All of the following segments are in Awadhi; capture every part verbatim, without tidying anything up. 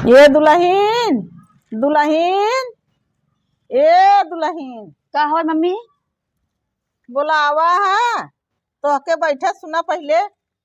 ए दुलहिन, दुलहिन, ए दुलहिन। का होय मम्मी? बोलावा है, तोहके बैठे सुना पहिले,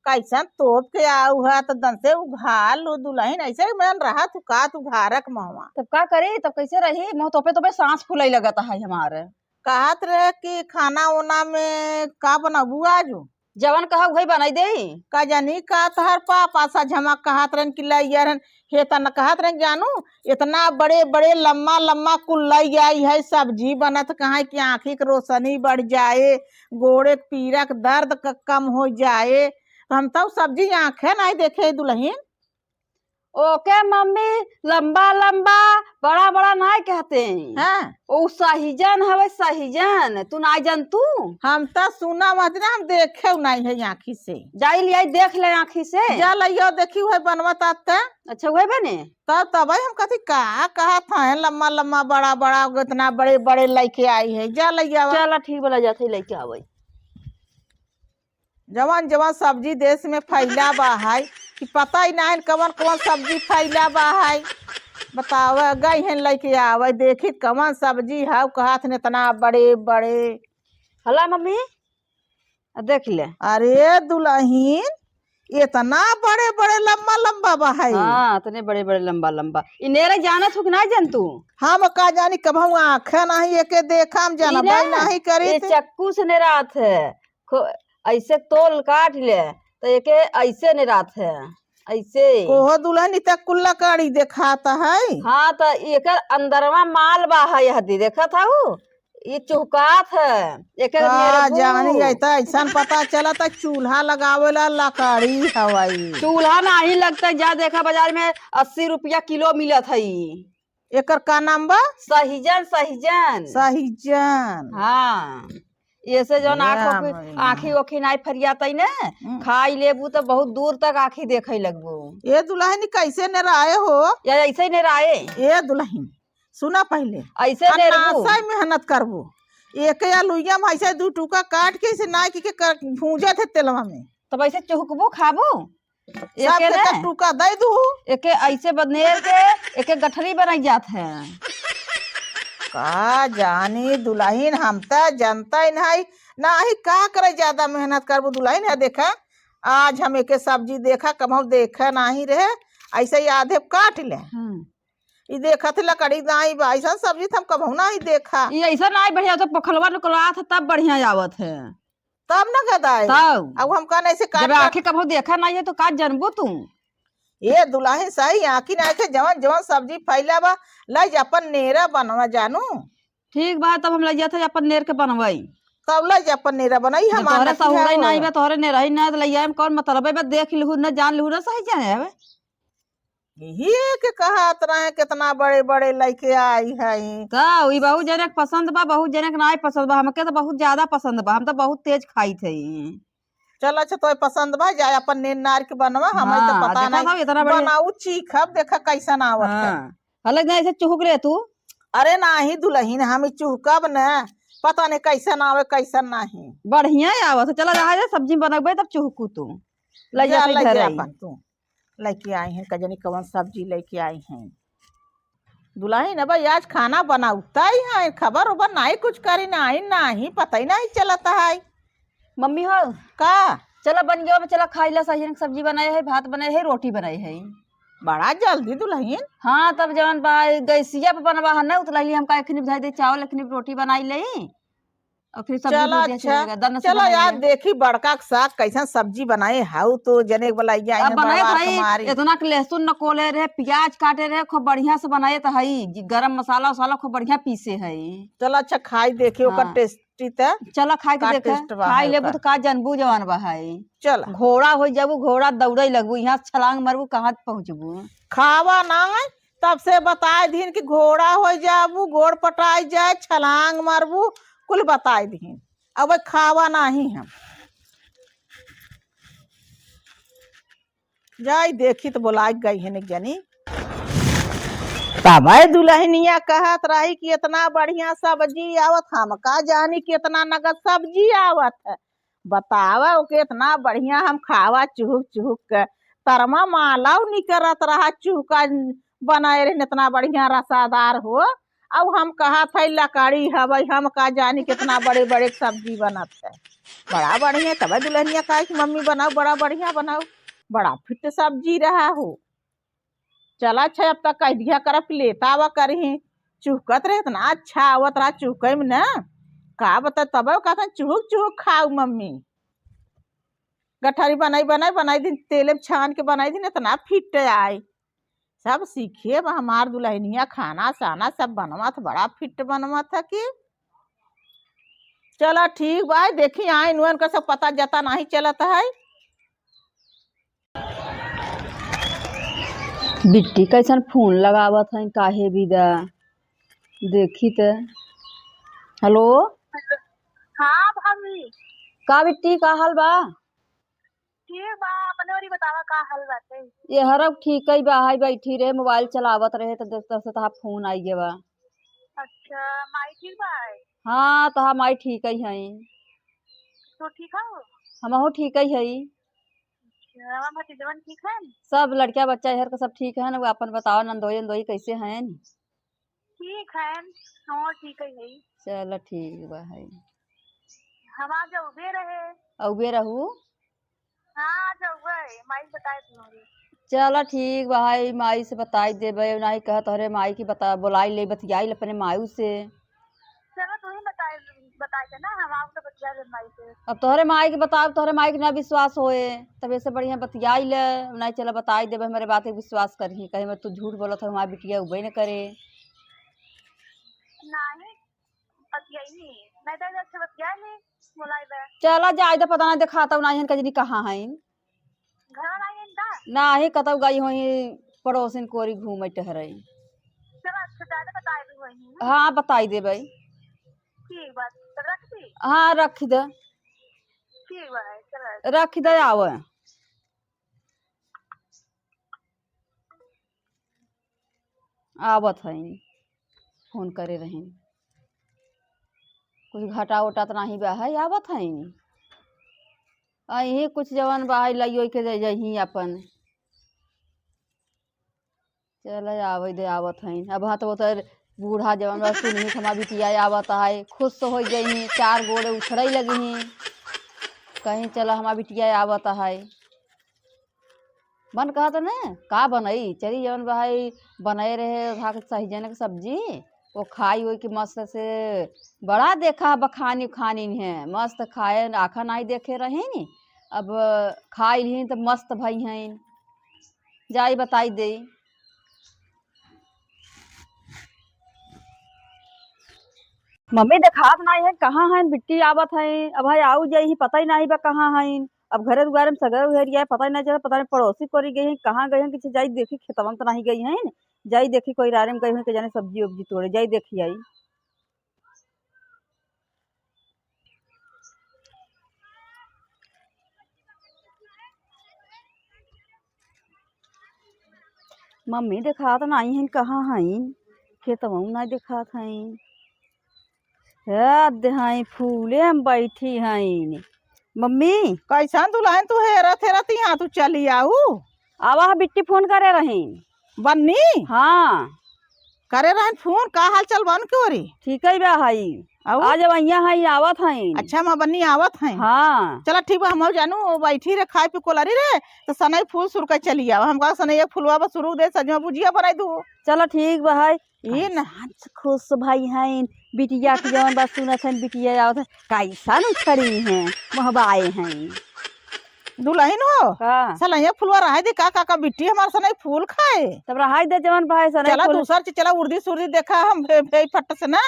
कैसन तोप के आऊ है, त दन से उघार लू दुलहिन, ऐसे ही मन रहा तू का तू घारक महवा। तब का करी, तब कैसे रही? मुँह तोपे तोपे सांस फूलै लगत है हमार। कहत रहे कि खाना ओना में का बनबू आजू? जवन कहब वही बनाई देई। का जानी का तहर पापा सा झमक कहत रहन कि लइया रहन, हे त न कहत रहन जानू, इतना बड़े बड़े लम्मा लम्मा कुल लइ आई है, सब्जी बनत कहाँ कि आँखी के रोशनी बढ़ जाए, गोड़े के पीरा के दर्द क-, कम हो जाए। हम तो सब्जी आँखे नहीं देखे दुलहिन। ओके मम्मी, लंबा लंबा, बड़ा बड़ा नाई कहते हैं। हाँ। ओ सहिजन हवे, सहिजन। तू नाई जन तू? हम त सुना मत ना, हम देखे नाई है आँखी से। जाई लियाई देख ले आँखी से। जा लइयो देखी है बनवा तात। अच्छा हुए बने? तब तब हम कथी का कहत हैं, लम्मा लम्मा, बड़ा बड़ा, इतना बड़े बड़े लइके आई है। जा लइया। चला ठीक बा, लइ जात है लइके आवै। जवन जवन सब्जी देश में फैला बा है कि पता ही नाहीं कवन कवन सब्जी फैला बा है। बतावे गई हैं लइके आवे, देखी कवन सब्जी है, कहत हैं इतना बड़े बड़े। हला मम्मी, आ देख ले। अरे दुलहिन, इतना बड़े बड़े लम्बा लम्बा बा है। हाँ, इतने बड़े बड़े लम्बा लम्बा। ई नेरे जानत हो कि नाहीं जन तू? हम का जानी, कब हम आँखें नाहीं एके देखा, हम जानबे नाहीं करी। चक्कू से नेरात है। खो-, ऐसे तोल काट ले, त एके ऐसे नेरात है, ऐसे। ओहो दुलहिन, ई त कुल लकड़ी देखात है। हाँ, त एकर अंदरवा माल बा है, यहदी देखत हऊ, ई चुहकात है, एके का नेरबू। जानी, ऐ त ऐसन पता चला त चूल्हा लगावे ला लकड़ी हवाई। चूल्हा नाहीं लगता, जा देखा बाजार में अस्सी रुपया किलो मिलत है। एकर का नाम बा? सहिजन, सहिजन। सहिजन। हाँ, ऐसे जौन ए आँखों की, राम रे। आँखी ओखी नाई फरियातई ने, हम्म। खाई लेबू त बहुत दूर तक आँखी देखै लगबू। ए दुलहिन, कैसे नेराए हो? या ऐसे ही नेराए। ए दुलहिन, सुना पहिले। ऐसे आ नेरबू। नासा मेहनत करबू। एके अलुइया में ऐसे दू टुका काट के ऐसे नाई के, के कर, भूंजत है तेलवा में। तब ऐसे चुहकबू खाबू? सब एके के ने, एक टुका दे दू। एके ऐसे बनेर के, एके गठरी बनाई जात है। का जानी दुलहिन, हम त जनता ही नहीं, नाही का करे, ज्यादा मेहनत करबू दुलहिन। है देखा, आज हम एके सब्जी देखा, कबहूँ देखा नाही रहे, ऐसे ही आधे काट ले। हम्म। ई देखत लकड़ी दाई बा, ऐसा सब्जी त हम कबहूँ नाही देखा। ई ऐसा नाही बढ़िया, तो पखलवा निकलात है तब बढ़िया आवत है। तब न गदाई। तब। अब हम कहने से काट जब काट आँखें कबहूँ देखा नाहीं है तो का जनबू तू? ए दुलहिन सही आँखी नाहीं के जवन जवन सब्जी फैला बा, लइ जा अपन नेरा बनवा जानू। ठीक बा, तब हम लइ जात है अपन नेर के बनवाई। तब लइ जा अपन नेरा बनवाई, हम तोहरे सहुरई नाहीं बा, तोहरे नेरही नाहीं, त लइ जाए में कौन मतलब है बा, देख लिहू न जान लिहू न सही जाए अब। यही के कहत रहे कितना बड़े बड़े लइके आई है। त ई बहुत जने के पसंद बा, बहुत जने के नाहीं पसंद बा। हमके त बहुत ज्यादा पसंद बा, हम त बहुत तेज खाई थे। चल अच्छा, तोय पसंद बा, जाए अपन नेन नार के बनवा, हमें त हाँ, पता देखा नहीं। था, इतना बड़े बनाऊ चीखब, देखा कैसन आवत है। हाँ। हले नहीं ऐसे चुहुक ले तू। अरे नाही दुलहिन, हम ई चुहकब न, पता नहीं कैसन आवे कैसन नाही। बढ़िया आवत है, चला रहा है, सब्जी बनबे तब चुहकू तू। लइ जा, जा, तू लइ घर जा आई। अपन तू। लइके आई हैं, का जानी कवन सब्जी लइके आई हैं। दुलहिन, अब आज खाना बनाउता ही हैं, खबर उबर नाहीं कुछ करी, नाहीं, नाहीं, पता ही नाहीं चलत है। मम्मी हो। का? चला बन गयो, चला खाई ला, सही सब्जी बनाए है, भात बनाए है, रोटी बनाए है। बड़ा जल्दी दुलहिन। हाँ, तब जवन बा, गैसिया पे बनवा है ना, उतला ही हम का एखनी बुझाई दे चावल, एखनी रोटी बनाई ले। और फिर सब्जी चला, भुजिया अच्छा। चलेगा, दन से चला बनाई यार, ले। देखी बड़का के साग कैसन सब्जी बनाए हाउ तो जने वाला आई अब बनाए बड़वा भाई, के मारी। इतना के लहसुन न कोले रहे, प्याज काटे रहे, खूब बढ़िया से बनाए त हई, गरम मसाला उसाला खूब बढ़िया पीसे हई। चला अच्छा, खाई देखी ओकर हाँ। टेस्टी त। चला खाई के का देखे, टेस्ट बा खाई है लेबू ओकर। त का जनबू जवान बा हई। चला। घोड़ा हो जाबू, घोड़ा दौड़े लगबू, यहाँ छलांग मारबू, कहाँ पहुँचबू। खावा ना, तब से बताए दीन कि घोड़ा हो जाबू, गोड़ पटाई जाए, छलांग मारबू, कुल बताए दीन। अब खावा नाही हम। जाई देखी त बोलाई गई है एक जनी। तब दुलहिनिया कहत रही कि इतना बढ़िया सब्जी आवत, हम का जानी कि इतना नगद सब्जी आवत है। बतावा ओके इतना बढ़िया हम खावा चुहुक चुहुक के। तरमा मालाउ निकरत रहा चुहुका बनाए रहे इतना बढ़िया रसादार हो। अब हम कहत है लकड़ी हवै, हम का जानी कितना बड़े बड़े सब्जी बनत है। बड़ा बढ़िया, तब दुल्हनिया कहे कि मम्मी बनाओ, बड़ा बढ़िया बनाओ, बड़ा फिट सब्जी रहा हो। चला अच्छा, अब तक कह दिया करब कि लेता आवा करही। चुहकत रहे, इतना अच्छा आवत रहा चुहकै में ना। का बता, तब कहत है चुहुक चुहुक खाऊ मम्मी। गठरी बनाई, बनाई, बनाई दिन, तेले में छान के बनाई दिन, इतना फिट आए। सब सीखे बा हमार दुल्हनिया, खाना साना सब बनवत, बड़ा फिट बनवत है कि। चला ठीक बा, देखी आइन उइन का सब पता जता नहीं चलत है। बिट्टी कैसन फोन लगावत है, काहे बिदा? देखी त। हेलो। हाँ भाभी। का बिट्टी, का हाल बा? ठीक बा, अपने ओरी बतावा, का हाल बाटे? ये हरब ठीक ही बा, हाय बैठी रहे, मोबाइल चलावत रहे, त दोस्त से तहा फोन आई गवा। अच्छा, माई ठीक बा? हाँ, तहा माई ठीक ही है। तो ठीक हो? हमहू ठीक ही है। अच्छा, हमार भतीजवन ठीक है? सब लड़किया बच्चा इहर के सब ठीक है ना, वो अपन बताओ, नंदोई नंदोई कैसे हैं? ठीक है, हाँ, ठीक है, है। चल, ठीक बा, है। हम आज अउबे रहे। अउबे रहू? हाँ, आज अउबे, माई बताए तुम्हारी। चल, ठीक बा, है, माई से बताई देबे, नाही कह तोहरे माई की बता, बोलाई ले, बतियाई ले अपने माई से। चलो, तू ही बताए, बताए दे ना, हम आओ तो बतिया ले माई से। अब तोहरे माई के बताओ, तोहरे माई के ना विश्वास होए, तब ऐसे बढ़िया बतियाई ले, नाही चला बताई देबे, हमरे बात के विश्वास करही, कहे मैं तू झूठ बोलत है, हमारी बिटिया उबे न करे। नाही, बतियाई नहीं, नहीं तो ऐसे बतिया ले, बोलाई बे। चला जाए तो पता ना देखाता नाही हन, कजनी कहाँ हैं। घर आई हैं का? नाही, कतौ गई होई पड़ोसिन कोरी घूमे टहरे। चला, अच्छा, जाए तो बताई भी होई। हाँ, बताई देबे। ठीक बा, तो रख दी? हाँ, रख दे। ठीक बा, चला। रख दे, आवे। आवत हईन, फोन करे रहीन। कुछ घाटा ओटा त नाही बा है, आवत हईन। अही कुछ जवन बा है, लइयो के दे जही अपन। चल, आवे दे, आवत हईन। अब हाँ, तो वो तो बूढ़ा जवन बा, सुनही हमार बिटिया आवत है, खुश हो जही, चार गोड़े उछड़े लगी, कहीं चला हमार बिटिया आवत है। मन कहत न, का बनई? चली जवन भाई बनए रहे, ओधा के सहजन के सब्जी, वो खाई ओई के मस्त से, बड़ा देखा बखानी उखानी है, मस्त खाए, आखा नाही देखे रहीन, अब खाई लिहिन त मस्त भई हैं। जाई बताई देई। मम्मी देखात नाही है, कहाँ हैं? बिट्टी आवत हैं, अब है आऊ जाई ही, पता ही नाही बा कहाँ हैं। अब घरे दुआरे में सगरे उहेरिया है, पता ही नाही चला, पता नाही पड़ोसी कोरी गई हैं, कहाँ गई हैं, किसी जाई देखी, खेतवन तो नाही गई हैं, जाई देखी कोई रारे में गई हैं, के जाने सब्जी उब्जी तोड़े, जाई देखी आई। मम्मी देखात नाही हैं, कहाँ हैं? खेतवा में नाही देखात हैं। हे देहाई फूले हम बैठी हैं। मम्मी। कैसन दुल्हन तू हेरत हेरत यहाँ तू चली आऊ? आवा, बिट्टी फोन करे रही। बन्नी? हाँ। करे रहन फोन, का हाल चाल बा उनके ओरी? ठीक ही बा हई। अउ? आज अब अइया हई, आवत हई। अच्छा, माँ बन्नी आवत हई। हाँ। चला ठीक बा, हम जानू बैठी रे, खाए पी कोलारी रे, तो सनई फूल सुर के चली आवा। हम कहा सनई फुलवा बस सुरू दे, सजमा भुजिया बनाई दू। चला ठीक बा हई। ये ना। आज खुश भई हईन, बिटिया के जवन बा सुनत हईन, बिटिया आवत है, कैसन उछड़ी हैं, मोहबाए हैं। दुलहिन हो, का? सनइया फुलवा रहाई दे, का, का, का बिट्टी हमार सनई फूल खाए। तब रहाई दे जवन भाई सनई चला फूल। दूसर चीज, चला उर्दी सुर्दी देखा हम भे-, भे-, फट से ना।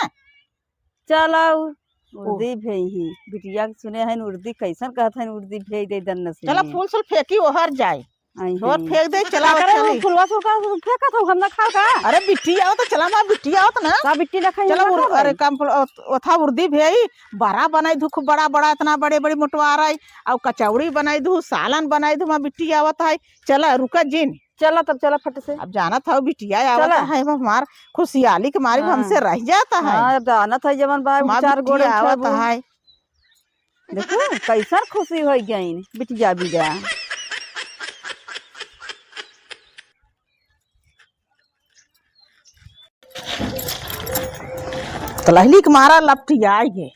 चला उ-, ओ। उर्दी भेई ही, बिटिया के सुने हईन उर्दी कैसन कहत हईन उर्दी भेई दे दन्न से। चला फूल सुल फेंकी ओहर जाए। आई छोड़ हैं। फेंक दे, चला का करे चली। फुलवा सुलवा फेंकत हो, हम ना खाओ का? अरे बिट्टी आवत, चला माँ बिट्टी आवत ना। का बिट्टी ना खाई, चला हम ना उर-, खाओ अरे भाई? काम फुल-, ओ-, ओथा उर्दी भेई, बड़ा बनाई दू, खूब बड़ा बड़ा, इतना बड़े बड़े मोटवार आई, अउ कचौड़ी बनाई दू, सालन बनाई दू, माँ बिट्टी आवत है, चला रुका जिन। चला तब चला फट से। अब जानत हौ बिटिया आवत चला। है, अब हमार खुशियाली के मारी हाँ। हमसे रह जाता है। हाँ, अब जानत है जवन बा, हमार चार गोड़ बिटिया आवत उठाबू। है। देखो, कैसन खुशी होइ गइन, बिटिया बिदा। तलहली के मारा लपटियाई है।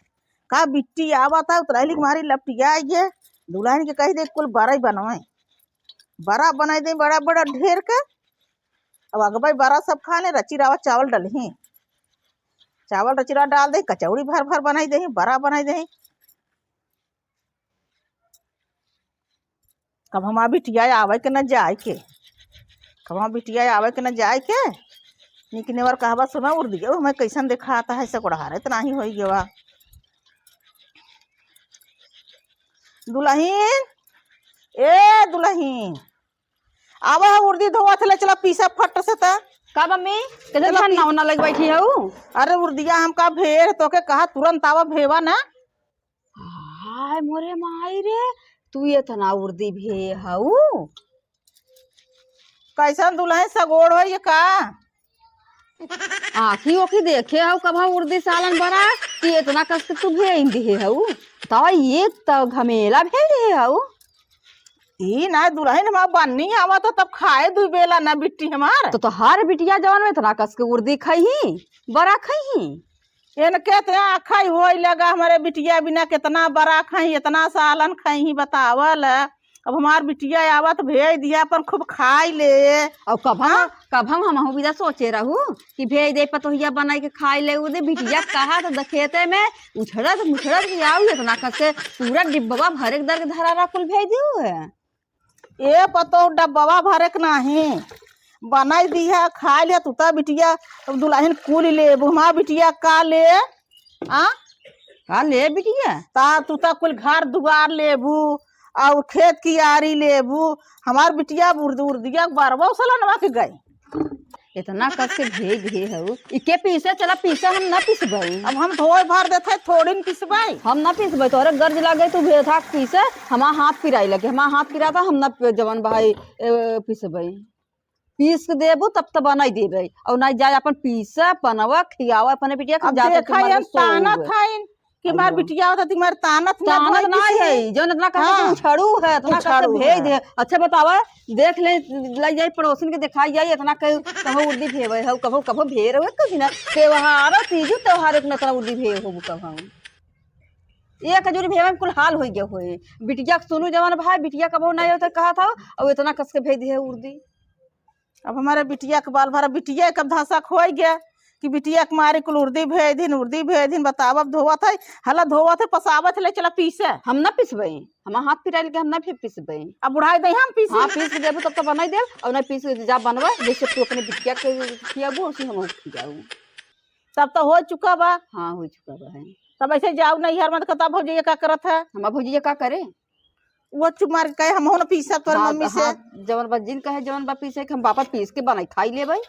का बिट्टी आवत है, तलहली के मारी लपटियाई है। दुलहिन के कहि दे कुल बरई बनवाए, बरा बनाई दे बड़ा बड़ा ढेर के। अब अगबई बरा सब खा ले, रची रावा चावल डलही, चावल रची रावा डाल दे, कचौड़ी भर भर बनाई दे, बरा बनाई दे। कब हमार बिटिया आवे के न जाए के, कब हमार बिटिया आवे के न जाए के। निकने वर कहबा सुना उर्दिया, हमें कैसन देखाता है, सकुड़हारे त नाही होई गवा। दुलहिन, ए दुलहिन, आवा है उर्दी धोवत ले, चला पीसा फट से त। का मम्मी, कैसे चला धन्ना पी- उन्ना लग बैठी हऊ? अरे उर्दिया हमका भेर, तोके कहा तुरंत आवा भेवा ना। हाय मोरे माई रे, तू एतना उर्दी भे हऊ? कैसन दुलहिन सगोड़ हो ये का? आँखी ओखी देखे हऊ कभा उर्दी सालन बरा कि एतना कस के तू भेज दिहे हऊ? तब एक त घमेला भेज दिहे हऊ। ई ना दुलहिन हमार बन्नी आवा तो तब खाए दुई बेला ना बिट्टी हमार। तो तोहार बिटिया जवन में एतना कस के उर्दी खइही, बरा खइही। इनके तो आँखा ही होई लगा, हमरे बिटिया बिना कितना बरा खाई, इतना सालन खाई ही बतावल। अब हमार बिटिया आवत भेज दिया, अपन खूब खाई ले। और कब हम, हाँ? कब हम, हमहू बिदा सोचे रहू कि भेज दे पतोहिया बनाई के खाई ले, उदे बिटिया कहा तो खेते में उछड़त मुछड़त के आऊ, इतना कस के पूरा डिब्बा भरे के दर के धरा रहा कुल भेज दियो है। ए पतोह, डब्बवा भरे के नाही, बनाई दिहा, खाई लिहा, तू त बिटिया दुलहिन कुल लेबू, हमार बिटिया का ले, आ? का ले बिटिया? ता तू त कुल घर दुआर लेबू, और खेत कियारी लेबू, हमार बिटिया उर्द-, उर्दिया बरवा सलनवा के गई। इतना कस के भेज दिहे हऊ, इके पीसे, चला पीसे, हम ना पिसबई। अब हम धोए भर देते, थोड़ी न पिसबई। हम ना पिसबई, तोरे गर्ज लागे तू भेथा के पीसे, हमार हाथ पिराई लगे, हमार हाथ पिराता, हम ना पि-, जवन भाई, ए, पिसबई। पीस के देबू तब त बनाई देबई, और ना जाए अपन पीसे, पनवा, खियावा अपने बिटिया के, अब जाते देखा तुम्हारे ये सोवे। ताना थाइन, कि हमार अइयो। बिटिया होता, तुम्हारे तानत में तानत धोई ना किसी है, जौन इतना कहे हाँ। कि उछाड़ू है, इतना कहे उछाड़ू भेज है। दे। अच्छा बतावा, देख ले, लग जाई पड़ोसन के दिखाई जाई, इतना कहे, कभो उर्दी भेवे है, कभो, कभो भेर हुए, कभी ना। त्योहार, तीजू त्योहार, इतना, इतना उर्दी भेव हो, कभो। एक जूरी भेवे में कुल हाल हो गया होए। बिटिया के सुनू जवान भाई, बिटिया कभो नहीं होता कहा था, और इतना कस के भेज दिए उर्दी। अब हमारे बिटिया के बाल भरा, बिटिया के अब धसक होइ गया कि बिटिया के मारे कुल उर्दी भेज दिन, उर्दी भेज दिन, बतावा, अब धोवत है, हला धोवत है, पसावत है, ले चला पीसे। हम ना पिसबई, हमार हाथ पिराइल के हम ना फिर पिसबई। अब बुढ़ाई दे हम पीसे। हाँ, पीस के देबू तब तो बनाई देब, और ना पीस के जा बनवा, जैसे तू अपने बिटिया के खियाबू, वैसे हम खियाबू। तब तो हो चुका बा। हाँ, हो चुका बा है। तब ऐसे जाऊ नैहर में, तो कहता, "भौजी, ये का करत है?" हमार भौजी ये का करे? वो चुप मार के कहे, "हम हो ना पीसब तोर हाँ, मम्मी से।" हाँ, जवन बा जिन कहे, जवन बा पीसे के, हम बापा पीस के बनाई खाई लेबै।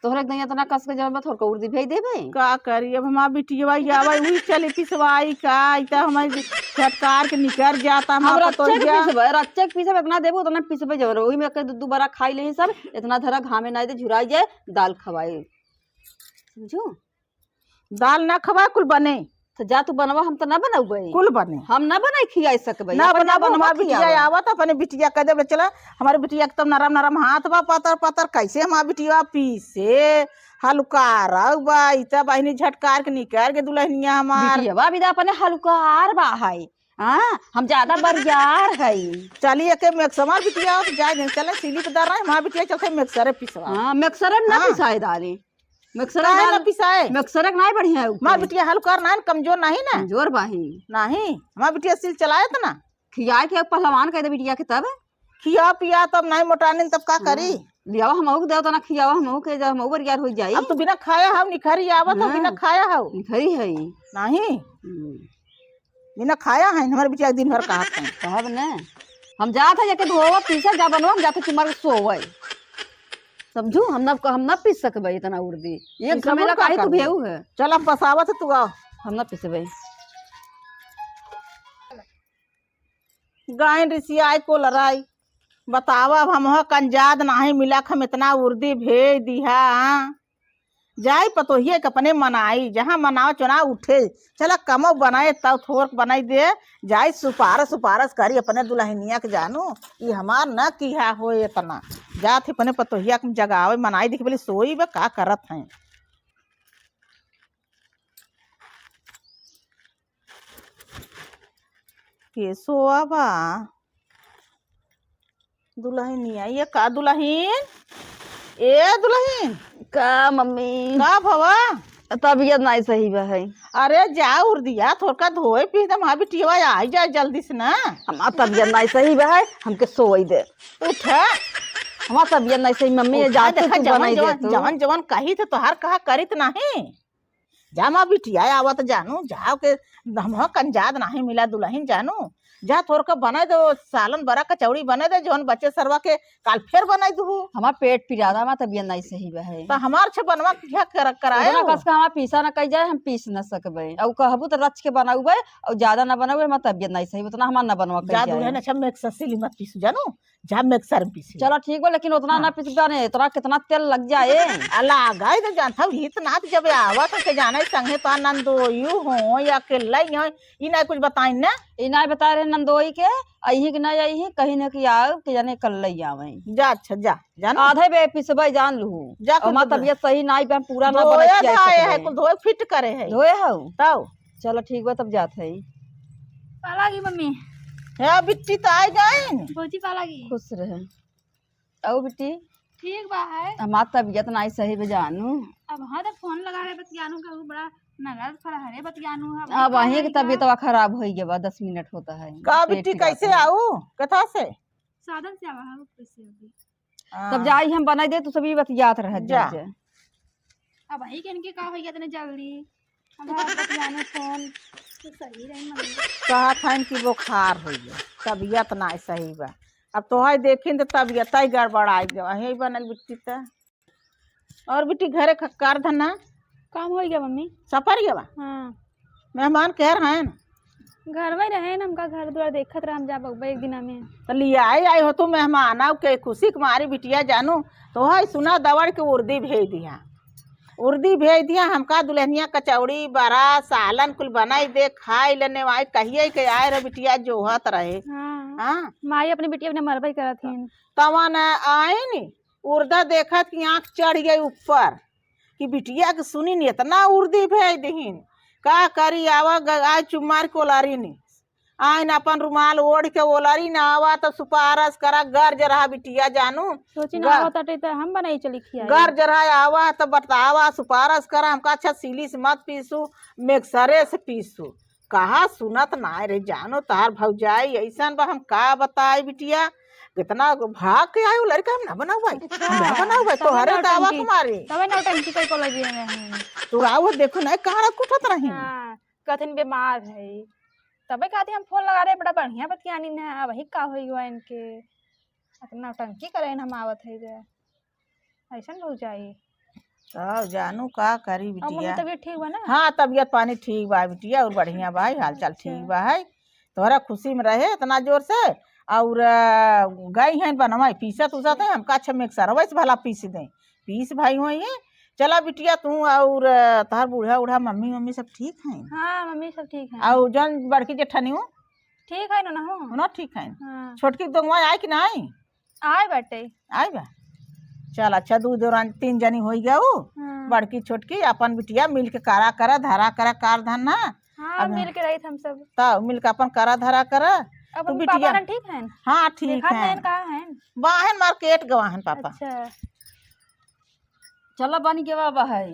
तोहरे के नहीं इतना कस के जवन बा, थोड़का उर्दी भेज देबै। का करी अब, हमार बिटिया आवे, वही चली पिसवाई का, ई त हमारे झटकार के निकर जाता, हम हमार रच्चे के पतोहिया। पिसबै, रच्चे के पिसबै, इतना देबू, उतना पिसबै जवन, वही में के दू, दू बरा खाई ले सब, इतना धरा घामे ना दे, झुराई जाए, दाल खवाई। समझू? दाल ना खवा, कुल बने। तो जा तू बनवा, हम तो ना बनउबे। कुल बने। हम ना बनाई खियाई सकबे, ना अपन ना बनवा, बनवा हमार बिटिया खियावा। आवत, अपने बिटिया कह देबे, "चला, हमारे बिटिया के तब नरम नरम हाथ बा, पातर पातर, कैसे हमार बिटिया पीसे, हलुकारउ बा, ई त बहिनी झटकार के निकर के दुलहिनिया हमार।" बिटिया बा, बिदा अपने हलुकार बा है। हाँ, हम ज्यादा बरियार है। चलिए के मिक्सर, हमार बिटिया आवत, जाए दिन, चले सिलिप दर रहे, हमार बिटिया चलते मिक्सरे पिसवा। हाँ, मिक्सरे में ना हाँ। पिसाए दाली। मिक्सर काहे डाल, ना पिसाए? मिक्सर के नाहीं बढ़िया है ऊपर। हमार बिटिया हलुकार नाहीं, कमजोर नाहीं ना? कमजोर बाही। नाहीं, हमार बिटिया सिल चलाए त ना। खियाए के पहलवान कह दे बिटिया के तब। खिया पिया तब नाहीं मोटानिन तब का करी? हाँ। लियावा हमहू के देव तना खियावा हमहू के, जब हमहू बरियार हो जाई। अब तू बिना खाया हव निखरी आवत हो, हाँ। बिना खाया हव। निखरी है। नाहीं। हम्म। बिना खाया है, हमारे बिटिया दिन भर कहत है। कहब ने। हम जात है, जाके धोवा, पीसा, जा बनवा, हम जात है, चुमार के सोवे। समझू, हम ना, हम ना पीस सकबे इतना उर्दी। एक पीसबो झमेला का काहे तू करबे? भेऊ है? चल, हम पसावत है, तू आओ। हम ना पीसबे। गायन रिसियाई को लड़ाई। बतावा, अब हमका कंजाद नाहीं मिला, हम इतना उर्दी भेज दिहा, हाँ? जाई पतोहिए के अपने मनाई, जहाँ मनावा चुनाव उठे, चला कमो बनाए तब थोरक बनाई दे, जाई सुपारस सुपारस करी अपने दुलहिनिया के जानू, ई हमार न किहा होए इतना। जात ही अपने पतोहिया के जगावे मनाई, देखी बोली सोई बा का करत हैं। के सोआ बा। दुलहिनिया, ये का दुलहिन? ए दुलहिन। का मम्मी? का भवा? तबियत नाई सही बा है। अरे जा उर्दिया, थोड़का धोए पी दे, हमार बिटिया आई जाए जल्दी से ना। हमार तबियत नाई सही बा है, हमके सोई दे। उठा। हमार तबियत नाई सही मम्मी, ये उठा, जाते देखा, तू जवन, बनाई दे जवन, तू। जवन, जवन कही थे तोहार कहा करित नहीं। जा माँ बिटिया आवत जानू, जाओ के हमहो कंजाद नाहीं मिला दुलहिन जानू। जा थोरका बनाए दे, सालन बरा कचौड़ी बनाए दे, जौन बचे सरवा के काल फेर बनाए दू। हमार पेट पिरात, हमार तबियत नाई सही बा है। त हमार छे बनवा के क्या कर, कराए उतना हो? कस के हमार पीसा ना कही जाए, हम पीस ना सकबे। अउ कहबू त रच के बनाउबे, अउ ज्यादा ना बनाउबे, हमार तबियत नाई सही, उतना हमार ना बनवा कही जा जाए। दुलहिन, अच्छा mixer सिली मत पीसू जानू, जा mixer में पीसी। चलो ठीक बा, लेकिन उतना हाँ। ना पिसबा ने, इतना कितना तेल लग जाए। आ, लागा ही तो जानता हूँ, हित नात जब आवत हो के जाने संगे तो नंदोयू हो या अकेला ही हो, ई ना कुछ बताइन ना। ई ना बता रहे नंदोई के, अही के ना अही, कहीं ना कि आओ, के जाने कल ले आवे। जा, अच्छा, जा, जानो। आधे बे पिसबे जान लू। जा, कुल हमार धो दे। तबियत सही नाई बे, हम पूरा ना धोए बनाई धाए सकते है, हैं। कुल धोए फिट करे है। धोए हऊ? तब। चलो ठीक बा, तब जात है। पाला गई मम्मी। हे बिट्टी त आइ गइन। भौजी पाला गई। खुश रहे। अउ बिट्टी? ठीक बा है। हमार तबियत नाई सही बा जानू। अब हाँ, तो फोन लगा रहे बतियानू का, वो बड़ा नगद फरहरे बतियानू है, अब वही के तबियतवा खराब होइ गया बा, दस मिनट होता है। का पेट बिट्टी, पिरात कैसे है। आऊ? कथा से? साधन से आवा है, वो कैसे अभी? हाँ। तब जाई हम बनाई दे, तू सभी बतियात रह जा। जा। अब वही के इनके का होइ गया इतने जल्दी? हमार बतियाने फोन तो सही रही मम्मी। कहत हन कि बुखार होइ गया, तबियत नाई सही बा। अब तोहई देखिन त तबियत ही गड़बड़ाई गवा, यही बनल बिट्टी त। और बिट्टी घरे क-, कार धन्ना? काम होइ गया मम्मी। सपर गया बा? हाँ। मेहमान केहर हन? घर में रहे न, हमका घर द्वार देखत रह, हम जा बगबा एक दिना में। त लियाए आई हो तू मेहमान, आउ के खुशी के मारी बिटिया जानू, तोहई सुना दवड़ के उर्दी भेज दिहा। उर्दी भेज दिया हमका दुलहिनिया, कचौड़ी, बरा, सालन कुल बनाई दे, खाई लेने वाई, कहिए के आए रहे बिटिया जोहत रहे। हाँ। हाँ। माई अपने बिटिया अपने मरबई करत हिन। तवन आइन, उर्दा देखत कि आँख चढ़ गई ऊपर, कि बिटिया के सुनिन इतना उर्दी भेज दिहिन, का करी, आवा ग-, आए चुप मार के ओलारिन। आइन अपन रुमाल ओढ़ के ओलारिन, आवा त सुपारस करा, गर्ज रहा बिटिया जानू। सोची ना ग-, आवत अटे त हम बनाई चली खियाई। गर्ज रहा आवा त बतावा, सुपारस करा, हमका अच्छा सीली से मत पीसू, मिक्सरे से पीसू। कहा सुनत नाय रे जानू, तहार भौजाई अइसन बा, हम का बताई बिटिया, कितना भाग के आए उ लड़का, हम ना बनाऊ भाई, अच्छा, हम ना बनाऊ भाई, तबे तोहरे दावा नौटंकी, कुमारी। तबे नौटंकी कई को लगी है। तू आओ देखो ना, कहाँ रख उठत रही। हाँ, कथिन बीमार है। तबे कहती हम फोन लगा रहे, बड़ा बढ़िया बतियानी न, वही का होई हुआ इनके। इतना नौटंकी करे न हम आवत है जे। अइसन भौजाई। तब जानू का करी अब मम्मी बिटिया। तबीयत ठीक बा ना? हाँ, तबीयत पानी ठीक बा बिटिया, और बढ़िया बा, हाल चाल अच्छा। ठीक बा है। तोहरा खुशी में रहे इतना जोर से, और, अ, गई हैं बनवाई, पीसत उसत है, हमका अच्छा मिक्सरवा से भला पीस दें। पीस भाई होई हैं। चला बिटिया, तू और, अ, तोहर बूढ़ा उढ़ा मम्मी, मम्मी सब ठीक हैं? हाँ, मम्मी सब ठीक हैं। और जौन बड़की जेठनियो? ठीक है ना, ना हो? ना ठीक है। हाँ। छोटकी दोंगवा आई कि ना आई? आए बाटे। आए बा? चल अच्छा, दू दो तीन जनी होई गया उ। हाँ। बड़की छोटकी अपन बिटिया मिल के करा करा, धरा करा, कार धन ना। हाँ, अब मिल के रहित हम सब। तब मिल के अपन करा धरा करा। अब तू उनके बिटिया पापा ना ठीक हैं? हाँ, ठीक देखा हैं। नहीं, कहाँ हैं? बाहन मार्केट गवाहन पापा। अच्छा। चला बन गवा बा है।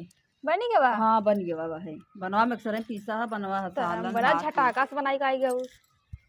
बनी गवा? हाँ, बन गवा बा है। बनवा में अक्सर पीसा है, बनवा है त सालन, बड़ा भात है। झटाका से बनाई के आई गऊ।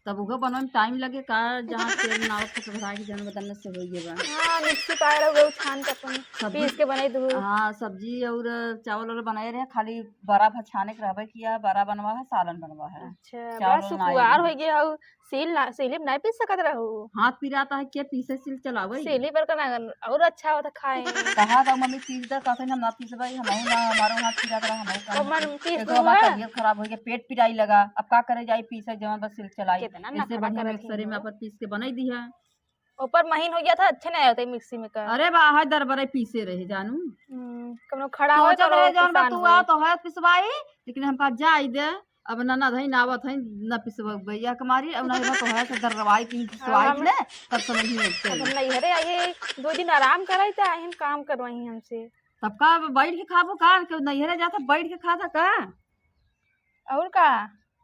तब उहो बनवा में टाइम लगे का, जहाँ तेल नाव फट भरा के जन बदन से होई गवा। हाँ, मिक्सी पाए रहो, छान के अपन सब्जी पीस के बनाई दू। हाँ, सब्जी और चावल वाला बनाए रहे, खाली बरा भा छाने के रहबे किया, बरा बनवा है, सालन बनवा है। अच्छा, चावल बड़ा बनाए सुकुवार रहे। होई गया हऊ। सील ना, सीली में नहीं पीस सकत रहू। हाथ पिराता है, के पीसे सील चलावे? सीली पर का ना, और अच्छा होता खाए। कहा था मम्मी पीस दे, कहते हम ना पीसबे, हम ना, हमारो हाथ पिरात रहा, हम तो का मन पीस एक दू तो हमार है। तबियत खराब हो गया, पेट पिराई लगा, अब का करे जाई पीसे जवन बस सील चलाई। कितना ऐसे नखरा बढ़िया करत मिक्सरे में ही अपन पीस के बनाई दी है। ऊपर महीन हो गया था, अच्छे नहीं होते मिक्सी में का। अरे बा, है दरबरे पीसे रहे जानू। हम्म, कमनो खड़ा हो सोचत तो रहे जवन बा पिसान तू होई। आ तो है पिसवाई, लेकिन हमका जाई दे। अब ननद हईन, आवत हईन, न पिसवइया के मारी, अब नहीं बा तोहरा से दर्रवाई की अब पिसवाई हम, ले, तब समझ में अउते। अब हम नैहरे आइए, दो दिन आराम कराई त आइन काम करवाई हमसे। तब का अब बैठ के खाबो का? केहू नैहरे जाता बैठ के खाता का? और का?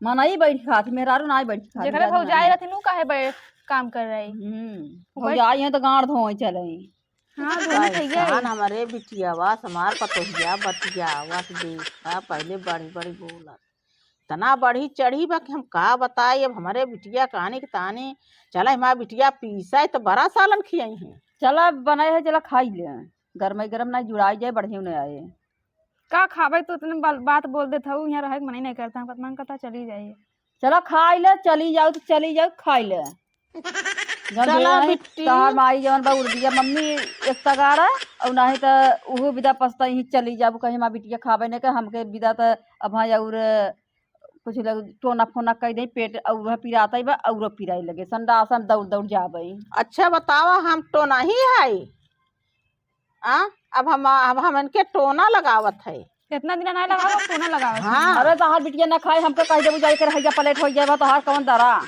मनई बैठ खात, मेहरारू नाई बैठ खात, जेकरे मेहरारू भौजाई नाई। रहथिन, उ काहे बै-, काम कर रही? हम्म, उ बैठ- भौजाई है तो गांड धोए चले। हाँ, दोनों भैया है। कैसन हमरे बिटियावा से हमार पतोहिया बतियावत देखा, पहिले बड़ी बड़ी बोलत। इतना बढ़ी चढ़ी बा कि हम का बताई। अब हमरे बिटिया कहनी कि तानी चला हमार बिटिया पीसा है तो बड़ा सालन खियाई है। चला बनाए है, चला खाई ले। गरमाई गरम ना जुड़ाई जाए, बढ़िया नहीं आए। का खाबे तू इतने बाल-, बात बोल देत हऊ, यहाँ रहे के मन ही नहीं करता, हमका मन करता चली जाइए। चला खाई ले, चली जाऊ तो चली जाऊ, खाई ले। जौन चला भेल है, बिट्टी। तहार माई जौन बा उर्दिया मम्मी एक तगाड़ा, और नाही त उहो बिदा पछता ही चली जाबू, कहीं माँ बिटिया खाबे नहीं के, हमके बिदा त अब हाँ और कुछ लोग टोना फोना कह दे, पेट और पिरात ही बा, और पिराई लगे, संडासन दौड़ दौड़ जाबे। अच्छा बतावा, हम टोना ही है? आ, अब हम, अब हम इनके टोना लगावत है। इतना दिन ना लगावत, टोना लगावत है। हाँ। अरे तहार बिटिया ना खाए, हमके कह देबू जाए के रह जा, प्लेट हो जाए, तहार कौन दरा?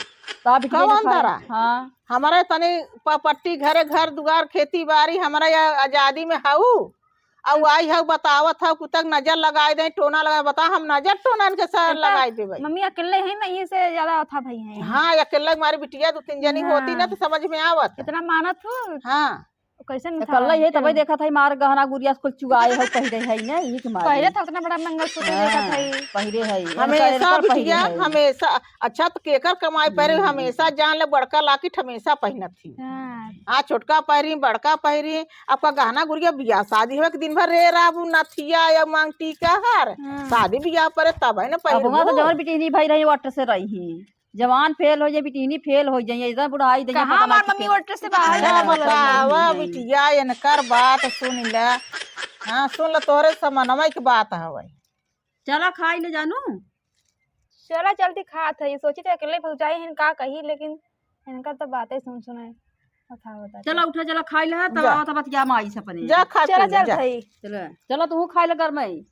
तहार बिटिया ना कौन खाए। दरा? हाँ। हमारे तनी प-, पट्टी घरे घर दुआर खेती बाड़ी, हमारे या आजादी में हाउ, और आई हाउ बतावत हाउ, कुतक नजर लगाए दे, टोना लगाए, बता हम नजर टोना इनके सर इतना लगाए देबे। मम्मी अकेले हैं ना, ये से ज्यादा था भाई हैं। हाँ, अकेले हमारी बिटिया दो तीन जनी ना। होती ना तो समझ में आवत। इतना मानत हो। हाँ। कैसे तो मिठाई? कल्ला यही तबे चलो। देखत है, मार गहना गुरिया कुल चुआए है, पहिरे है ना, यही के मारे। पहिरे था उतना बड़ा मंगलसूत्र हाँ, देखत है। पहिरे है। हमेशा इनकर, इनकर पहिरे बिटिया, है। हमेशा, अच्छा तो केकर कमाई पहिरे, हम्म। हमेशा जान ले बड़का लाकिट हमेशा पहिनत ही। हाँ। आ छोटका पहिरी, बड़का पहिरी, आपका गहना गुरिया बियाह शादी होवे के दिन भर रे राबू नथिया या मांग टीका हार, हाँ। शादी बियाह परे तब है ना अब वहाँ तो पहिरबू। जवन बिटिहनी भाई रही, वट से रही। जवान फेल हो जाए, बिटिहनी फेल हो जाए, ऐसा बुढ़ाई दे, कहाँ पता ना हमार मम्मी कितने। वोटर से बाहर चल, है। बतावा बिटिया, इनकर बात सुन ले। हाँ, सुन ले, तोहरे समनवा के बात हवे। चला खाई ले जानू। चला चलती खात है, ये सोची थे अकेले भौजाई हैं, का कही, लेकिन इनका तो बातें सुन सुनाए। अच्छा होता चला है। उठा, चला खाई ले, तब जा। आवत बतिया माई से अपने। जा खा चला पी ले, चल जा। भाई। चला, चला तू खाई ले घर में।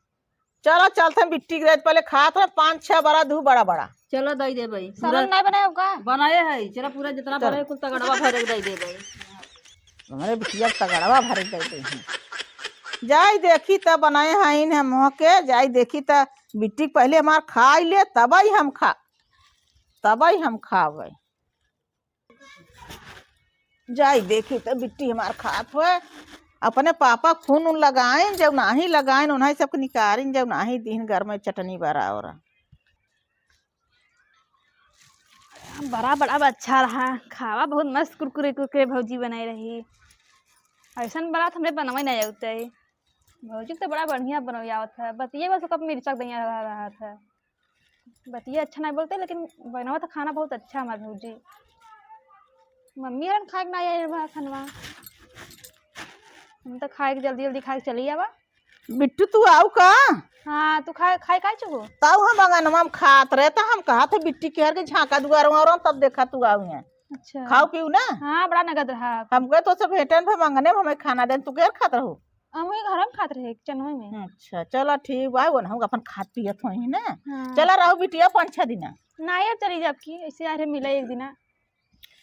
चलो चलत हैं बिट्टी के, पहले खात रहे पाँच छह बड़ा, दू बड़ा बड़ा। चलो दई देबे। सालन पूरा नहीं बनाए का? बनाए है, चलो पूरा जितना चलो। बने कुल तगड़वा भरे के दई देबे। हमरे बिटिया के तगड़वा भरे के दई देबे। जाई देखी त बनाए हैं इन हम के, जाई देखी त बिट्टी के पहले हमार खाई ले, तबई हम खा, तबई हम खावे। जाई देखी त बिट्टी हमार खात होए। अपने पापा खून उन लगाइन, जब नाही लगाइन, उन्हें सबके निकारिन, जब नाही दीन घर में चटनी बरा और। बड़ा बड़ा अच्छा रहा, खावा बहुत मस्त कुरकुरे कुरकुरे भौजी बनाई रही। ऐसन बड़ा तो हमरे बनवे नहीं आवत है। भौजी तो बड़ा बढ़िया बनवे आवत है, बतिये बस कब मिर्चा दैया रहा, रहा था। बतिया अच्छा नहीं बोलते, लेकिन बनवा तो खाना बहुत अच्छा हमार भौजी। मम्मी अरन खाए के ना आए बा खनवा। हम तो खाए के जल्दी जल्दी खाए के चली आवा। बिट्टू तू आऊ का? हाँ, तू खाए, खाए काहे चुको? ताऊ हम अंगनवा में खात रहे, तो हम कहा थे बिट्टी के हर के झांका दुआर और तब देखा तू आऊ है। अच्छा। खाऊ पीऊ ना? हाँ, बड़ा नगद रहा। हम कहे तो से भेटन भे मंगने में हमें खाना देन, तू केर खात रहू? हम वही घर में खात रहे, चनवे में। अच्छा, चला ठीक बा, वो ना अपन खात पियत होई ना। हाँ। चला रहू बिटिया पाँच छह दिना। ना, अब चली जाब की, ऐसे आ रहे मिले एक दिना।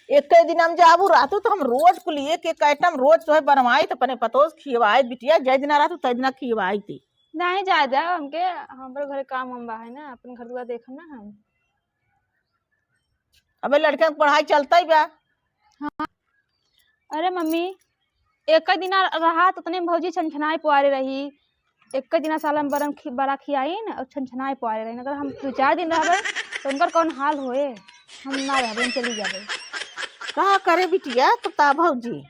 एक दिन हम जाबू रहतू तो हम रोज कुल एक एक आइटम रोज तोहे बनवाई तो अपने पतोस खियवाई बिटिया, जय दिना रहतू तय दिना खियवाई थी। नहीं जाए दे हमके, हमरे घरे काम हम बा है ना, अपन घर दुआर देखम ना हम। अबे लड़कन के पढ़ाई चलता ही बा। हाँ। अरे मम्मी, एक दिना रहा तो उतने में भौजी छनछनाए पुआरे रही। एक दिना सालन बरम खि-, बड़ा खियाइन और छनछनाए पुआरे रही। अगर हम दो चार दिन रहबे तो उनकर कौन हाल होए? हम ना रहबे, हम चली जाबे। का करे बिटिया तो ता भौजी?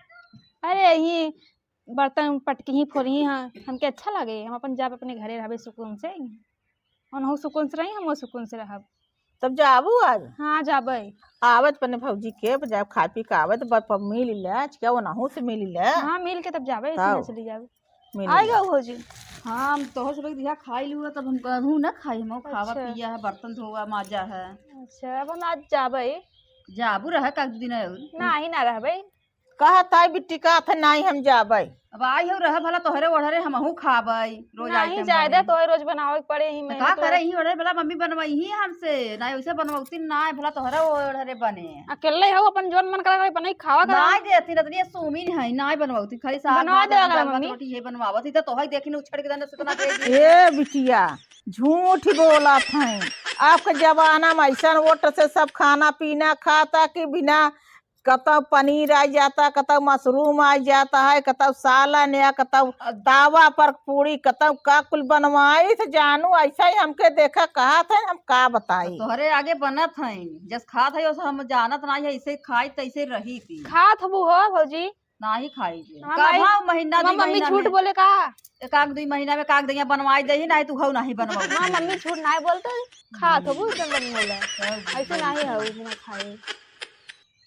अरे यही बर्तन पटकी ही फोरी ही, हाँ, हमके अच्छा लगे, हम अपन जाब अपने घरे रहबे सुकून से। उनहु सुकून से रही, हमहु सुकून से रहब। तब जाबू आज? हाँ, जाबे। आवत अपने भौजी के, जाब खा पी के आवत, ब-, प-, मिल ले, आज क्या ओनहु से मिल ले? हाँ, मिल के तब जाबे, ऐसे तब। ना चली जाबे। मिल आई ले। गऊ भौजी। हाँ, हम तोहर सब दिया खाई लुआ, तब हम कहूँ ना खाई, हम खावा अच्छा। पिया है, बर्तन धोवा, माजा है। अच्छा, अब हम आज जाबे। जाबू रहे का दू दिन और? ना, ही ना रहबे। कहत है बिट्टी, कहत है, "नाहीं, हम जाबै।" अब आई हो रहे भला तोहरे ओढ़रे, हमहू खाबै। रोज नाहीं, item जाए दे, बने। तोहे रोज बनावे के पड़े ही तो मेहनत का करे, हो। यही ओढ़रे भला मम्मी बनवाई ही हमसे, ना वैसे बनवती ना, भला तोहरे ओढ़रे बने। अकेले हो, अपन जोन मन करा करे, बनाई खावा करा। नाहीं देती, रतनी सुमिन है, नाहीं बनवती, खाली साग बनवा भात, दे दाल अगर भात, मम्मी। रोटी ये बनवावत ही, तो तोहे देखी न उछड़ के दन से इतना दे दी। ए बिटिया, झूठ बोलत हैं। आपके जमाना में ऐसन ओट से सब खाना पीना खाता कि बिना कतौ पनीर आ जाता, कतौ मशरूम आ जाता है, कतौ सालन या कतौ तावा पर पूड़ी, कतौ का कुल बनवाई थे जानू, ऐसा ही हमके देखा कहत है, हम का बताई। तोहरे आगे बनत है, जस खात है, ओस हम जानत नाहीं है, ऐसे खाई तैसे रही थी। खात हबू हो भौजी? नाहीं खाई थी। हमार कब माई, हाँ, महीना हमार दुई मम्मी महीना झूठ में। बोले का? एक आध दुई महीना में काग दैया बनवाई दे ही, नाहीं तू घऊ नाहीं बनवाऊ। हाँ, मम्मी झूठ नाहीं बोलते, खात हबू, जब मम्मी बोले। तब ऐसे नाहीं हऊ, बिना खाए।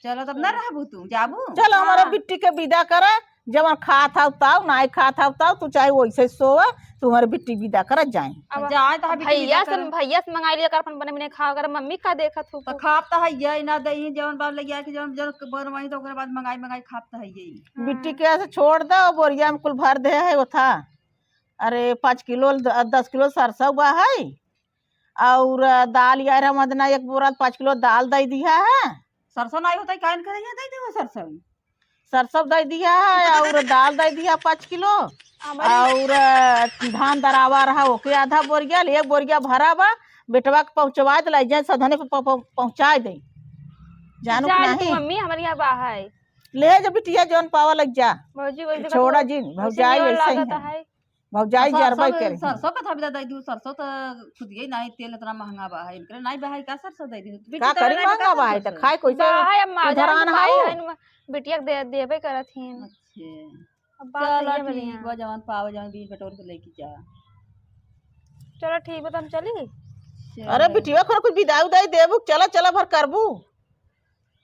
चलो, तब ना रहबू तू, जाबू? चलो, हमारे हाँ। बिट्टी के विदा करा, जवन खात हऊ ताऊ, नाहीं खात हऊ ताऊ, तू चाहे वैसे सोवा, तू हमारे बिट्टी विदा करा, जाए। अब जाए तो बिट्टी भैया विदा से, करा। भैया से मंगाई लिया कर, अपन बने बने खावा कर, मम्मी का देखत हो तो को? खात तो है ये ना दही, जवन बार ले गया कि जवन, जवन बनवाई तो ओकरे बाद मंगाई, मंगाई खात तो है ये। बिट्टी हाँ। के ऐसे छोड़ दो, बोरिया में कुल भर दे है वो था। अरे, पाँच किलो, द-, दस किलो सरसों बा है, और दाल यार हम अदना एक बोरा पाँच किलो दाल दे दिया है। सरसों नाहीं होता है, काहे न करे, ये दे दे वो सरसों। सरसों दे दिया है और दाल दे दिया पाँच किलो, हमारी और धान दरावा रहा, ओके आधा बोरिया, एक बोरिया भरा बा, बेटवा के पहुँचवा दे, ले जाए सधने पे प-, प-, पहुँचा दे। जानू कि जाए तू नाहीं? मम्मी, हमारे यहाँ बा है। ले जा बिटिया, जौन पावा लग जा। भौजी, वही देखो छोड़ा तो, जिन, वैसे भौजाई नियर ऐसे ही लागत है। है। भौजाई सरसों जरबे के, करे। सरसों का था भी दे दू, सरसों तो खुद ही नाहीं, तेल इतना महंगा बा है, इनकरे नाहीं बा है, का सरसों दे दी? बिट्टी का तो करी, नाहीं महंगा बा है, तो सरसों। खाए कोई बा है, अब माँ उधर जान आना भाई हो। है, बिटिया के दे, देबे करत ही। अच्छा। अब बात चलो ये ठीक बढ़िया। बा, जवन पावे, जवन बीन बटोर के लेके जा। चलो ठीक बा, तो हम चली? चलो। अरे बिटिया, खर कुछ विदाई उदाई देबू, चला, चला भर करबू।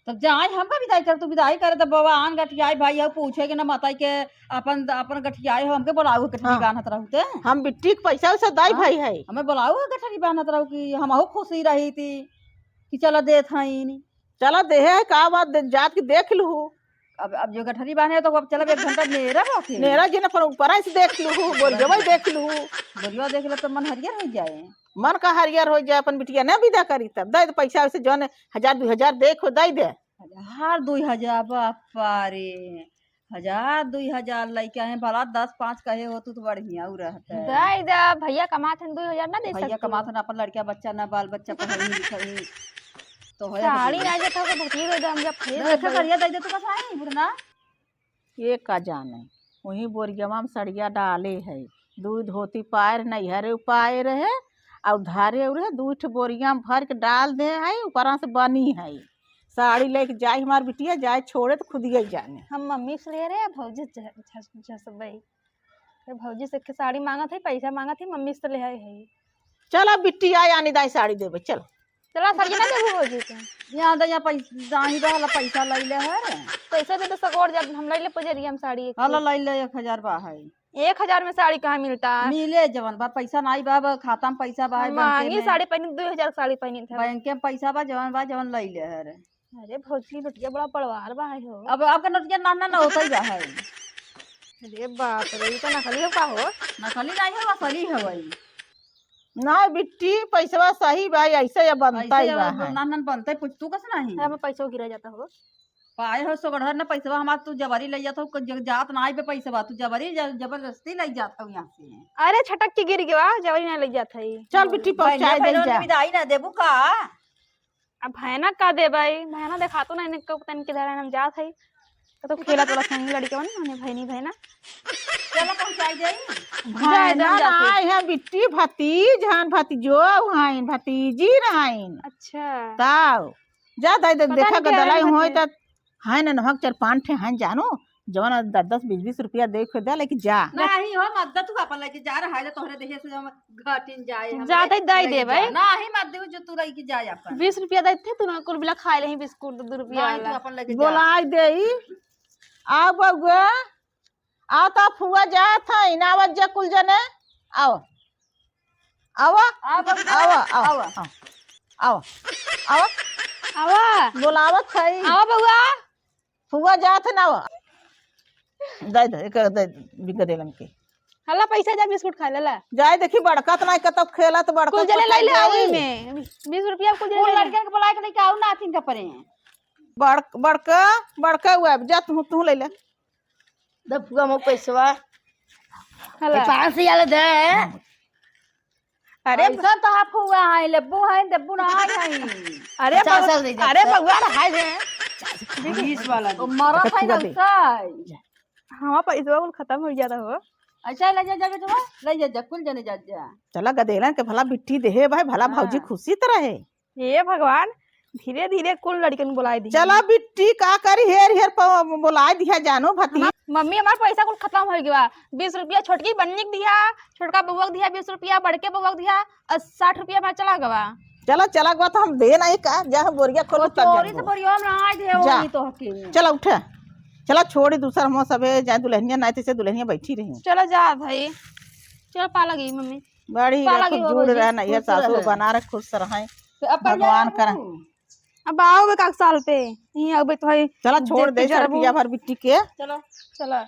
तब जाए, हमका विदाई कर, तू विदाई करे, तब बाबा आन गठियाई भाई हो, पूछे के ना माताई के अपन, अपन गठियाई हो, हमके बोलाऊ, गठरी हाँ। बांधत रहू ते। हम बिट्टी के पैसा वैसा दाई हाँ। भाई है। हमें बोलाऊ, गठरी बांधत रहू कि हमहू खुशी रही थी कि चला देत हईन। चला देहे है, का बात, दे-, जात के देख लू। अब, अब जो गठरी बांधे तो अब चलब एक घंटा नेरा बाकी। नेरा जी ने पर ऊपर से देख लू, बोल जबै देख लू। बोलियो देख ले तो मन हरियर हो जाए। मन का हरियर हो जाए, अपन बिटिया ना विदा करी तब दे दे पैसा वैसे जौन हजार दुई हजार देखो दे दे। हजार दुई हजार, बापा रे, हजार दुई हजार लइके आए, भला दस पाँच कहे हो तू तो बढ़िया उ रहते। दे दे, भैया कमात हन दुई हजार ना दे भैया सकते? कमात हन, अपन लड़का बच्चा ना, बाल बच्चा पढ़ाई लिखाई तो है साड़ी हबे। ना देता हो तो धोती दे दे, हम जब फेर देखे देबे। करिया दे दे तू कसाई बुढ़ना। ये का जाने, वही बोरियवा में सड़िया डाले है, दुई धोती पाए रहे, नैहरे पाए रहे, और धारे उरे दुई ठे बोरिया में भर के डाल दे है, ऊपरा से बनी है। साड़ी लेके जाए हमार बिटिया, जाए छोड़े तो खुदिये जाने। हम मम्मी से ले रहे हैं, भौजी झ-, झ-, झसबई। फिर भौजी से के साड़ी मांगत है, पैसा मांगत है, मम्मी से ले आए है। चला बिट्टी, आ यानी दाई साड़ी देबे, चल। चला, साड़ी ना देबू भौजी के? यहाँ तो यहाँ पैसा, दाही रहला, पैसा लैले है रे। पैसा दे तो सकोर, जब हम लैले पजरिया में साड़ी एक हला ठे। लैले एक हजार बा है। एक हजार में साड़ी कहाँ मिलता? मिले जवन बा, पैसा नाई बा, बा, खाता में पैसा बा, हम बैंक महंगी में। साड़ी पहनी, दो हजार के साड़ी पहनी थे। बैंक में पैसा बा, जवन बा, जवन लैले है रे। अरे भौजी, नोटिया बड़ा बड़वार बा है हो। अब आपका नोटिया नाना ना होता ही बा है। अरे बाप रे, ई तो नकली हो का हो? नकली नहीं हो, असली हो भाई। ना बिट्टी, पैसवा सही बा, ऐसे या बनता ऐसे ही या बा है। नान नान बनता है, पूछ तू कस नहीं? हमें पैसो गिरा जाता हो। पाए हो सोगढ़र ना पैसवा हमार, तू जबरी ले जात हो, ज-, जात ना आइबे पैसवा, तू जबरी ज-, जबरदस्ती ले जात हो यहाँ से। अरे छटक के गिर गवा, जबरी ना ले जात है। चल बिट्टी, पहुँचाए दे जा। विदाई ना देबू का? अब भैना का देबै, भैना देखातो ना इन्हें, को तन के धरन हम जात है। तो खेला तोला संगी लड़के बन, उन्हें भैनी भैना। चलो पहुँचाई जाई। जाए दम भैना जाते। ना है बिट्टी, भतीज हन, भतीजो हन, भतीजी रहन। अच्छा। ताऊ, जा दे दे, पता देखा नहीं के क्या दलाई है होई भतीज। त है ना, नहक चार पाँच ठे हैं जानू, जवन दस दस बीस बीस रुपया दे के दे, लेके जा। नहीं हो, मत दे, तू अपन लेके जा रहा है, तोहरे देहे से हम घटिन जाए, हम जाते ले-, दे लेके देबै। जा। नहीं, मत देऊ, जो तू लेके जाए अपन। बीस रुपया देते, तू ना कुल बिला खाए रही बिस्कुट, दो, दो रुपया नहीं, तू वाला। अपन लेके जा। बोलाई देई। आओ बउआ, आओ तो फुआ जात है, ना आवत जा कुल जने। आओ। आओ। आओ बउआ, आओ, आओ, आओ। आओ। आओ। आओ। आओ। बोलावत है। आओ बउआ। फुआ जात है ना, दे दे, एक दे, गदेलन के। हला पैसा जा, बिस्कुट खा लेला। जाए देखी, बड़का त नाई कतौ खेला त बड़का कुल जने कुछ ले ले दे। आऊ में। बीस रुपया कुल जने कुल ले ले। लड़कन के बुलाए के लेके आऊ ना, आथिन का परे। बड़-, बड़का, बड़का हुआ, जा तू, तू ले ले। दे फुआ मो पैसवा। हला। ए, पाँच सौ वाला दे। अरे ऐसा तो आप हुआ है, लेबू है, देबू ना है, है। अरे पचास बउआ, वाला दे दे। अरे बउआ, अढ़ाई है। बीस वाला दे। तो मरत है ना, फुआ दे। सही। हमार पैसवा कुल खतम होइ जात हो। अच्छा, ले जा, जा बेटवा, ले जा, जा, कुल जने जा, जा। चला गदेलन के भला बिट्टी देहे भाई, भला हाँ। भौजी खुशी त रहे। हे भगवान, धीरे धीरे कुल लड़कन बुलाए दिया। चला बिट्टी का करी, हेर हेर प-, बुलाए दिया जानो भती। हमार, मम्मी, हमार पैसा कुल खतम होइ गवा। बीस रुपया छोटकी बन्नी के दिया, छोटका बउआ के दिया बीस रुपया, बड़के बउआ के दिया, और साठ रुपया में चला गवा। चला, चला गवा तो हम दे नहीं का, जा हम बोरिया खोल वो तब चोरी जानबो। से बोरिया में ना आ गए जा। वही तो हकीम। चला उठे, चला छोड़ी दूसर हम सबे, जा दुल्हनिया नहीं तो से दुल्हनिया बैठी रही। चला जा भाई, चल पा लगी मम्मी। बड़ी पा रे, लगी खुद हो जुड़ भौजी, रहे ना, ये खुश सासुर रहे। बना रहे, खुश रहे। तो अपन भगवान जा करे। अब आओगे का साल पे, यहीं अबे तो है चला छोड़ देख दे के सर जरबू। पिया भर बिट्टी के। चलो। चला।